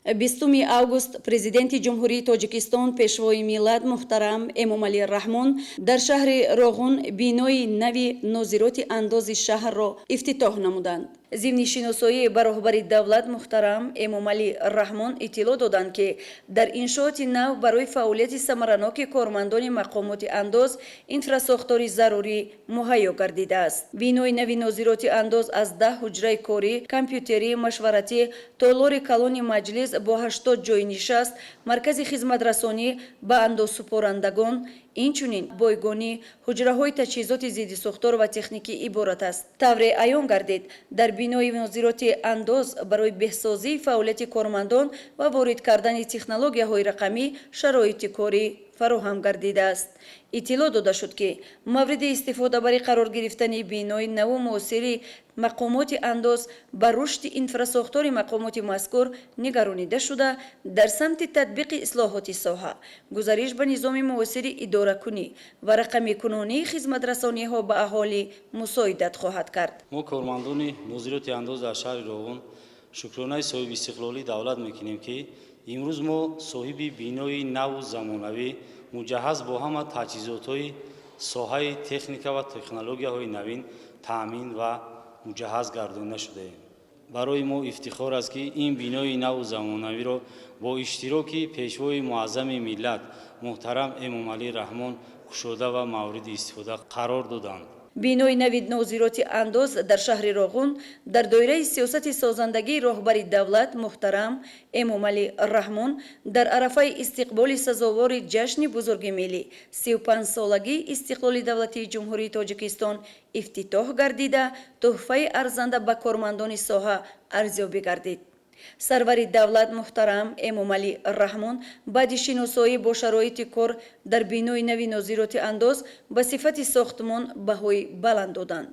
20 август Президенти Ҷумҳурии Тоҷикистон, Пешвои миллат муҳтарам Эмомалӣ Раҳмон дар шаҳри Роғун бинои нави нозироти андози шаҳрро ифтитоҳ намуданд. Зимни шиносоӣ ба роҳбари давлат муҳтарам Эмомалӣ Раҳмон иттилоъ доданд, ки дар иншооти нав барои фаъолияти самараноки кормандони мақомоти андоз инфрасохтори зарурӣ муҳайё гардидааст. Бинои нави нозироти андоз аз 10 ҳуҷраи корӣ, компютерӣ, машваратӣ, толори калони маҷлис бо 80 ҷойи нишаст, маркази хизматрасонӣ ба андозсупорандагон, инчунин бойгонӣ, ҳуҷраҳои таҷҳизоти зидди сӯхтор ва техникӣ иборат аст. Тавре аён гардид, дар бинои нозироти андоз барои беҳсозии фаъолияти кормандон ва ворид кардани технологияҳои рақамӣ шароити корӣ фароҳам гардидааст. Иттилоъ дода шуд, ки мавриди истифодабарӣ қарор гирифтани бинои наву муосири мақомоти андоз ба рушди инфрасохтори мақомоти мазкур нигаронида шуда, дар самти татбиқи ислоҳоти соҳа, гузариш ба низоми муосири идоракунӣ ва рақамикунонии хизматрасониҳо ба аҳолӣ мусоидат хоҳад кард. Мо, кормандони нозироти андоз дар шаҳри Роғун, шукронаи соҳибистиқлолии давлат мекунем, ки имрӯз мо соҳиби бинои наву замонавӣ, муҷаҳҳаз бо ҳама таҷҳизотҳои соҳаи техника ва технологияҳои навин таъмин ва муҷаҳҳаз гардонида шудаем. Барои мо ифтихор аст, ки ин бинои наву замонавиро бо иштироки Пешвои муаззами миллат муҳтарам Эмомалӣ Раҳмон кушода ва мавриди истифода қарор доданд. Бинои нави нозироти андоз дар шаҳри Роғун дар доираи сиёсати созандагии роҳбари давлат муҳтарам Эмомалӣ Раҳмон дар арафаи истиқболи сазовори ҷашни бузурги миллӣ, 35-солагии истиқлоли давлатии Ҷумҳурии Тоҷикистон ифтитоҳ гардида, тӯҳфаи арзанда ба кормандони соҳа арзёбӣ гардид. Сарвари давлат муҳтарам Эмомалӣ Раҳмон баъди шиносоӣ бо шароити кор дар бинои нави нозироти андоз ба сифати сохтмон баҳои баланд доданд.